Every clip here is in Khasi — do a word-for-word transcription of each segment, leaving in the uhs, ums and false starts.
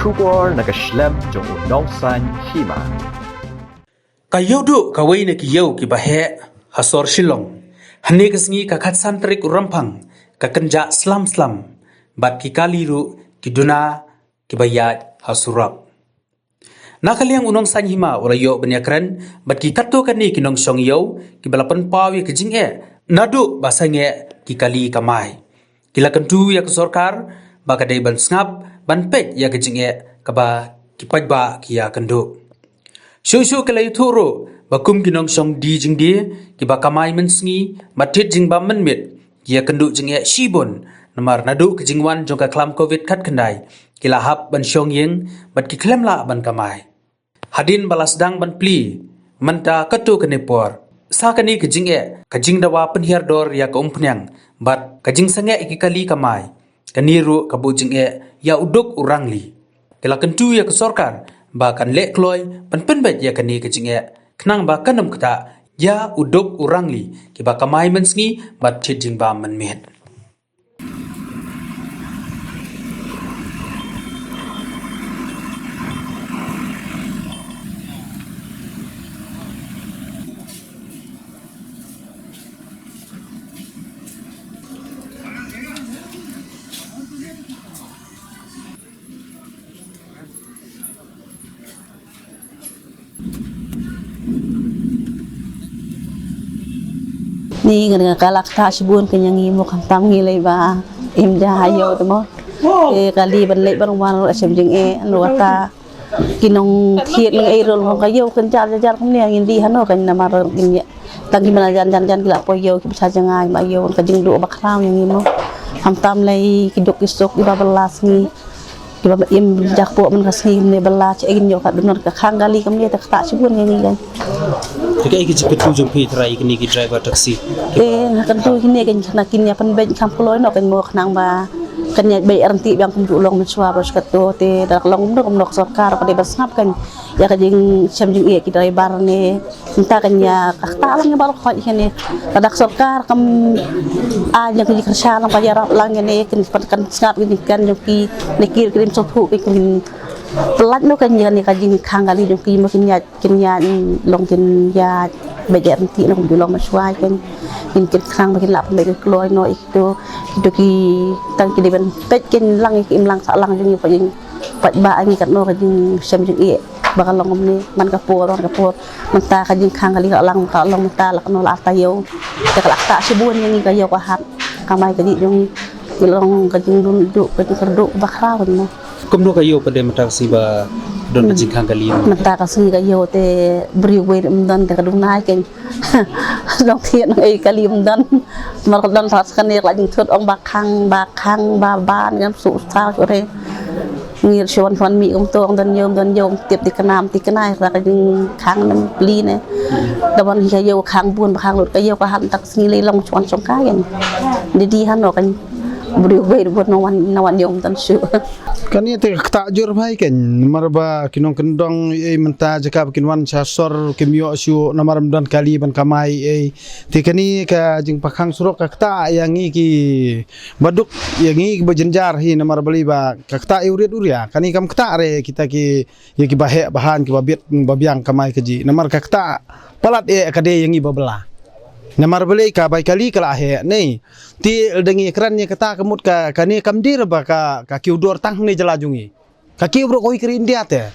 Khubor na ka shlem jong u Nongsaiñ Hima. Ka Ïewduh kawei na ki ïew kiba heh ha sor Shillong. Hynne ka sngi ka khatsan tarik u Rymphang ka kynjah slam slam bad ki kali ruh ki duna kiba ïaid ha surok. Na ka liang u Nongsaiñ Hima u la ïoh ban ïakren bad ki katto katne ki nongshong ïew kiba la pynpaw ïa ka jingeh naduh ba sangeh ki kali kamai. Ki la kyntu ïa ka sorkar ba ka dei ban sngap ban peit ïa ka jingeh kaba ki paidbah ki ïakynduh. Shuh shuh ki la ïathuh ruh ba kum ki nongshong die jingdie kiba kamai mynsngi bad thied jingbam mynmiet ki ïakynduh jingeh shibun namar naduh ka jingwan jong ka khlam covid khatkhyndai ki la hap ban shong ïing bad ki khlem lah ban kamai. Hadien ba la sdang ban plie mynta katto katne por, sa kane ka jingeh ka jingdawa pynhiar dor ïa ka umphniang bad ka jingsangeh ïa ki kali kamai. Kane ruh ka buh jingeh ïa u duk u rangli. Ki la kyntu ïa ka sorkar ba kan leh kloi ban pynbeit ïa kane ka jingeh khnang ba kan ym ktah ïa u duk u rangli kiba kamai mynsngi bad thied jingbam mynmiet. Ni ngan ka lak ta shibun ka nyang i mo khamtam ngi lei ba im ja ha ïew te mo. E kali ban lei ban wan ro shem jing e no ta ki nong thied nong ei ro ka ïew kan jar jar jar kumne ngin di hano kan namar ngin ya. Tang ki mana jan jan jan ki la poi ïew ki ba cha jang ai ba ïew ka jing du ba khraw yang i mo. Khamtam lei ki duk ki suk ki ba belas ngi. Kiba im jak po man ka sngi ne bala che egin yo ka dum ka khang kali kam ne ta kata chibun ngi ngi. Te kaei ki jingkyntu jong phi trai kini ki driver taxi? Eh, nga kyntu kini kan khana kin ïa pynbeit kham kloi no kan mo khnang ba kan ïa bei renti biang kum ju long mynshwa ba skat to te da long no kum nok sorkar ka dei ba sngap kan ïa ka jing shem jing ïa ki driver ne. Mynta kan ïa ka kata lang ïa baroh khot ïa kane. Ka dak sorkar kam ai ïa ka jingkyrshan lang ka ïarap lang ïa ne kan kan sngap ïa kan jong ki ne kir krim sophu ki kin. Pelat no kan ïa ne ka jingkhang kali jong ki mo kin ïa kin ïa long kin ïa bejek renti no kum ju long ma shuwa kan. Kin kin khang ba kin lap ba kin kloi no ito ito ki tang ki dei ban peit kin lang ïa ki im lang sa lang jong ïa ka jing. Pat ba ngi kat no ka jingshem jingeh ba ka long kumne man ka por man ka por mynta ka jingkhang kali ka lang ka long mynta la ka no la ta ïew. Te ka la ta shibun ïa ngi ka ïew ka hat ka mai ka jing jong ngi ki long ka jingdun du ka jingkyrduh ba khraw mo. Kumno ka ïew pat de mynta ka sngi ba don ka jingkhang kali mo? Mynta ka sngi ka ïew te briew wei ym don te ka duna ken. Dong thied nang ei kali ym don. Mar ka don thas kane ka la jingthut ong ba khang ba khang ba ban ngam su sa su re. Ngir shuan shuan mi ong to ong don yom don yom tip ti knam ti knai ra ka jingkhang nang pli ne. Da ban hi ka ïew khang bun ba khang lut ka ïew ka han tak sngi lei long shuan shuan ka yen. Di di han no kan. Briew wei bun no wan no wan yom don shu. Kane te ka kta jur bhai ken namar ba ki nongkyndong ei mynta jaka ba kin wan sha sor kim ïoh shuh namar ym don kali ban kamai ei. Te kane ka jingpakhang surok ka kta ïa ngi ki ba duk ïa ngi ki ba jynjar hi namar balei ba ka kta ïa u riat u ria kane kam kta re kita ki ïa ki ba heh ba han ki ba bit ba biang kamai ka ji namar ka kta palat eh ka dei ïa ngi ba bla. Namar balei ka bai kali ka la heh nei. Te lada ngi kren ïa kata ka mut ka kane kam dei re ba ka ka kiew dor tang ne jylla jong ngi. Ka kiew bro koi kri India te.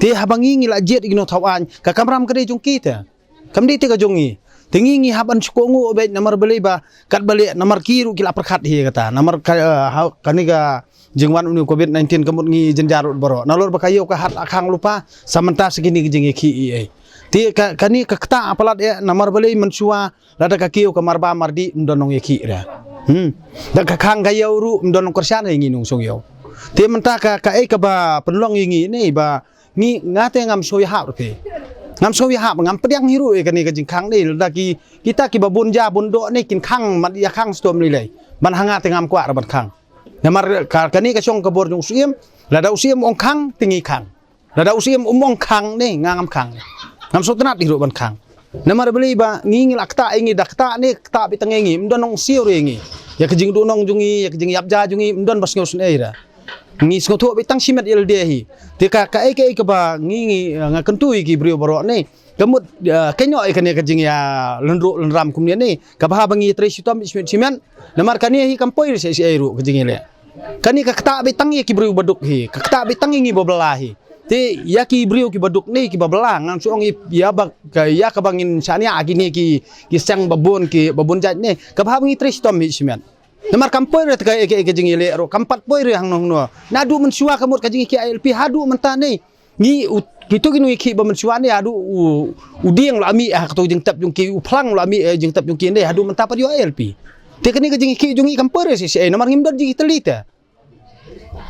Te haba ngi ngi la jied ïa ki nongthaw aiñ ka kamram ka dei jong ki te. Kam dei te ka jong ngi. Te ngi ngi hap ban shukor ngu beit namar balei ba kat balei namar ki ruh ki la pyrkhat hi kata. Namar ka ha kane ka jingwan une u covid nineteen ka mut ngi jynjar lut baroh. Nalor ba ka ïew ka hat la khang lypa sa mynta sa kine ki jingïakhih ei ei. Te ka kane ka kta palat eh namar balei mynshuwa lada ka kiew ka marba mardi ym don nongïakhih re. Hmm. Da ka khang ka ïew ruh ym don nongkyrshan ïa ngi nongshong ïew. Te mynta ka kaei kaba pynlong ïa ngi ne ba ngi nga te ngam sngewhap ruh phi. Ngam sngewhap ngam pdiang hi ruh ïa kane ka jingkhang ne lada ki kita kiba bun ja bun doh ne kin khang mat ïa khang stom lei lei. Ban ha nga te ngam kwah ruh ban khang. Namar ka kane ka shong ka bor jong u Syiem lada u Syiem ong khang te ngi khang. Lada u Syiem um ong khang ne nga ngam khang. Ngam sngewtynnat hi ruh ban khang. Namar balei ba ngi ngi la kta ïa ngi da kta ne kta beit tang ïa ngi ym don nongsiew re ïa ngi. Ïa ka jingduhnong jong ngi ïa ka jingïap ja jong ngi ym don ba sngewsynei re. Ngi sngewthuh beit tang shimet ïa lade hi. Te ka, kaei kaei kaba ngi, ngi, eh, nga kyntu ïa ki briew baroh ne. Ka mut, eh, ka ñiuh ïa kane ka jingïalynruh lynram kumne ne. Kaba haba ngi trei shitom shimet shimet. Namar kane hi kam poi shisha ruh ka jingïaleh. Kane ka ktah beit tang ïa ki briew baduk hi. Ka ktah beit tang ïa ngi babylla hi. Te ïa ki briew kiba duk ne kiba bylla ngan shu ong ïa ba ka, ïa kaba ngin shaniah kine ki, ki seng babun ki babun jait ne. Kaba haba ngi trei shitom hi shimet. Namar kam poi re te ka, ka, ka jingïaleh ruh kam pat poi re hangno hangno. Naduh mynshuwa ka mut ka jingïakhih I L P haduh mynta ne. Ngi u, kito ki nongïakhih ba mynshuwa ne haduh u, u dieng la mih ha kato jingtep jong ki, u phlang la mih, eh, jingtep jong ki ne haduh mynta pat ïoh I L P. Te kane ka jingïakhih jong ngi kam poi re shisha namar ngim don jingïatylli te.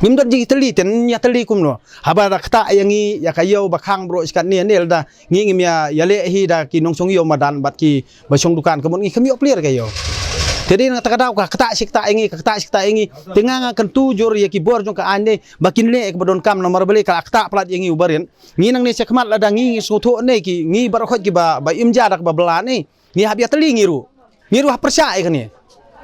Ngim don jingïatylli te, ïatylli kumno. Haba da ktah ïa ngi, ïa ka ïew ba khang baroh shi katne ne lada ngi ngim ïa, ïaleh hi da ki nongshong ïew madan bad kiba shong dukan ka mut ngi kham ïoh plie ka ïew. Te dei na kata ka daw ka ktah shi ktah ïa ngi, ka ktah shi ktah ïa ngi. Te nga nga kyntu jur ïa ki bor jong ka aiñ ne ba kin leh ïa kaba donkam namar balei ka la ktah palat ïa ngi u barit. Ngi nangne shakhmat lada ngi ngi sngewthuh ne ki ngi baroh khoit kiba, ba im ja da kaba bylla ne. Ngi hap ïatylli ngi ruh. Ngi ruh hap pyrshah ïa kane.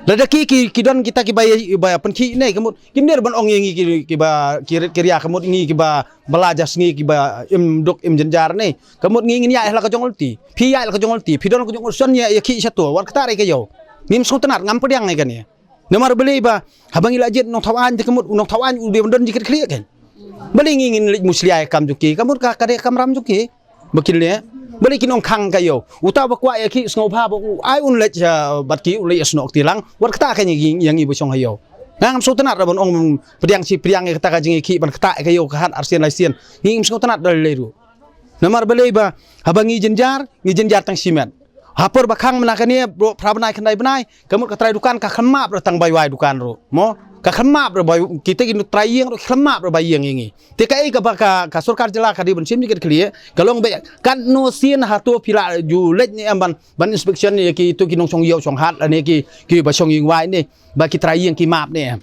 Lada ki, ki, ki don kita kiba, ba pynkhih ne, ka mut, kim dei ban ong ïa ngi ki, kiba, ki rit ki ria, ka mut ngi kiba, bylla ja sngi kiba, im duk, im jynjar ne. Ka mut ngi ngin ïaid ha la ka jong u lynti. Phi ïaid ha la ka jong u lynti. Phi don ha la ka jong u lynti, shon ïa, ïakhih shato. Wat ktah re ka ïew. Ngim sngewtynnat, ngam pdiang ïa kane. Namar balei ba, haba ngi la jied nongthaw aiñ te ka mut u nongthaw aiñ u dei ban don jingkitkhlieh kan. Balei ngi ngin leit mushlia ïa ka kam jong ki, ka mut ka, ka dei ka kamram jong ki. Ba kin leh, balei kin ong khang ka ïew. Uta ba kwah ïakhih sngewbha ba u ai un leit, ah, bad ki u leit ïasnoh kti lang. Wat ktah ka ïa ngi, ïa ngi ba shong ha ïew. Nga ngam sngewtynnat da ban ong pdiang shi pdiang ïa kata ka jingïakhih ban ktah ïa ka ïew ka hat arsien laisien. Ngi ngim sngewtynnat da lei ruh. Namar balei ba, haba ngi jynjar, ngi jynjar tang shimet. Ha por ba khang mynta kane, baroh phra bnai khyndai bnai, ka mut ka trai dukan ka khlem map ruh tang bai wai dukan ruh. Mo, ka khlem map ruh bai, kita ki trai ïing ruh khlem map ruh bai ïing ïa ngi. Te kaei kaba ka, ka sorkar jylla ka dei ban shim jingkitkhlieh, ka long ba katno sien hato phi la ju leit ne em ban, ban inspection ïa kito ki nongshong ïew shong hat lane ki, kiba shong ïing wai ne. Ba ki trai ïing ki map ne em.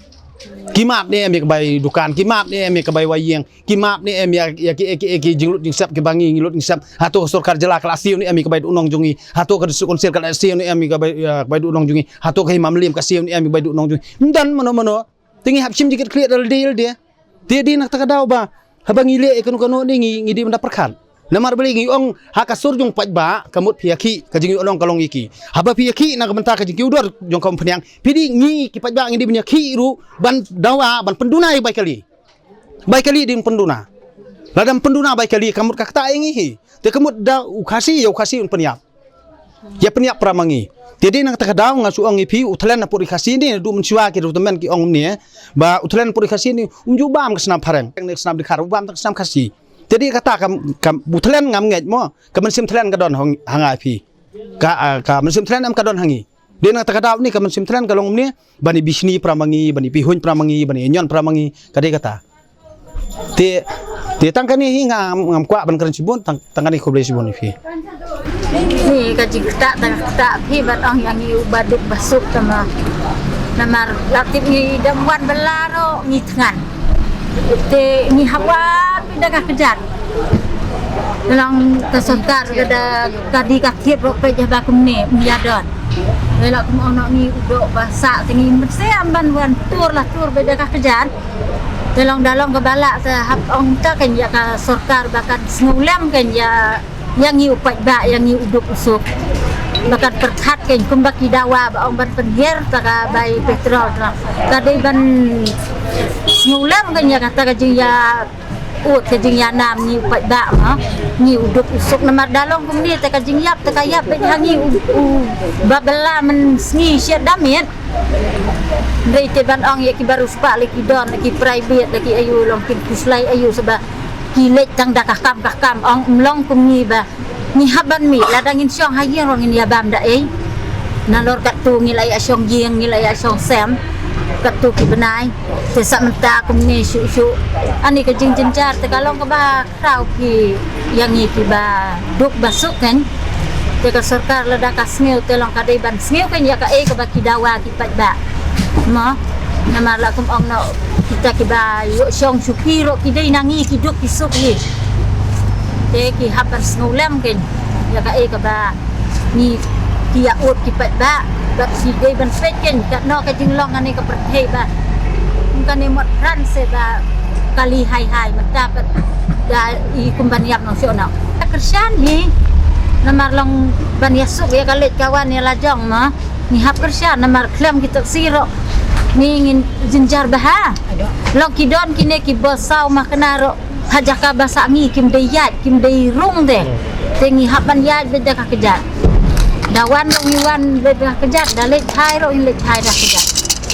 Ki map ne em ïa ka bai dukan, ki map ne em ïa ka bai wai ïing, ki map ne em ïa, ïa ki, ïa ki, ïa ki jinglut jingsep kiba ngi, ngi lut ngi sep. Hato ka sorkar jylla ka la siew ne em ïa ka bai duh nong jong ngi. Hato ka district council ka la siew ne em ïa ka bai, ïa ka bai duh nong jong ngi. Hato ka hima Mylliem ka siew ne em ïa ka bai duh nong jong ngi. Ym don mano mano. Te ngi hap shim jingkitkhlieh da lade lade. Te dei na kata ka daw ba haba ngi leh ïa kano kano ne ngi, ngi dei ban da pyrkhat. Namar balei ngi ong ha ka sur jong paidbah ka mut phi ïakhih ka jingïohnong ka long ïa ki. Haba phi ïakhih na ka bynta ka jingkiew dor jong ka umphniang. Phi dei ngi ki paidbah ngi dei ban ïakhih ruh ban dawa ban pynduna ïa bai kali. Bai kali dei ban pynduna. Lada ym pynduna bai kali ka mut ka ktah ïa ngi hi. Te ka mut da u Khasi ïa u Khasi un pynïap. Ïa pynïap para ma ngi. Te dei na kata ka daw nga shu ong ïa phi u thlen na pud ri Khasi ne, naduh mynshuwa ki ruh tymmen ki ong ne. Ba u thlen na pud ri Khasi ne, um ju bam ka snam phareng. Ka snam dkhar, u bam ka snam Khasi. Te dei kata kam, kam, u thlen ngam ngeit mo. Ka mynsiem thlen ka don ha nga ïa phi. Ka, ah, ka mynsiem thlen em ka don ha ngi. Dei na kata ka daw ne ka mynsiem thlen ka long ne. Ban ïa bishni para ma ngi, ban ïa pihuiñ para ma ngi, ban ïa ñion para ma ngi. Ka dei kata. Te, te tang kane hi nga ngam kwah ban kren shibun, tang, tang kane khublei shibun ïa phi. Ni ka jingktah, tang ktah phi ban ong ïa ngi u baduk basuk tama. Namar la tip ngi dang wan bylla ruh ngi thngan. Te ngi hap wan phi da ka kjat. Long ka sorkar ka da ka di ka thied ruh peit ïa ba kumne ym ïa don. Ïa la kum ong noh ngi u doh ba sah te ngi mynsiem ban wan tur la tur peit da ka kjat. Te long da long kaba lah te hap ong ta kan ïa ka sorkar ba kan sngewlem kan ïa, ïa ngi u paidbah ïa ngi u duk u suk. Ba kan pyrkhat kan kumba ki dawa ba ong ban pynhiar ta ka bai petrol ta. Ka dei ban sngewlem kan ïa kata ka jingïa ut ka jingïanam ngi u paidbah ma ngi u duk u suk namar da long kumne te ka jingïap te ka ïap bad ha ngi u, u ba bylla mynsngi shet da miet. Dei te ban ong ïa ki baru spah la ki don la ki private la ki ayu long kin khuslai ayu saba ki leit tang da ka kam ka kam ong ym long kum ngi ba ngi hap ban mih lada ngin shong ha ïing ruh ngin ïa bam da ei. Nalor katto ngi la ïa shong ïing ngi la ïa shong sem katto ki bnai. Te sa mynta kumne shuh shuh ani ka jingjynjar te ka long kaba khraw ki ïa ngi kiba duk ba suk kan. Te ka sorkar lada ka sngew te long ka dei ban sngew kan ïa kaei kaba ki dawa ki paidbah. Mo, namar la kum ong noh kita kiba ïoh shong shuki ruh ki dei na ngi ki duk ki suk hi. Te ki hap ban sngewlem kan ïa kaei kaba ngi ki ïa ut ki paidbah bad ki dei ban peit kan katno ka jinglong kane ka pyrthei ba kane mot ran se ba Kali hai hai mynta pat da i kum ban ïap nong shuh nong. Ka kyrshan hi namar long ban ïasuk ïa ka leit ka wan ïa la jong ma. Ngi hap kyrshan namar khlem ki taxi ruh ngi ngin jynjar bha. Long ki don kine ki bus saw ma kane ruh ha jaka ba sah ngi kim dei ïaid kim dei rung de. Te ngi hap ban ïaid beit da ka kjat. Da wan ruh ngi wan beit da ka kjat, da leit phai ruh ngi leit phai da ka kjat.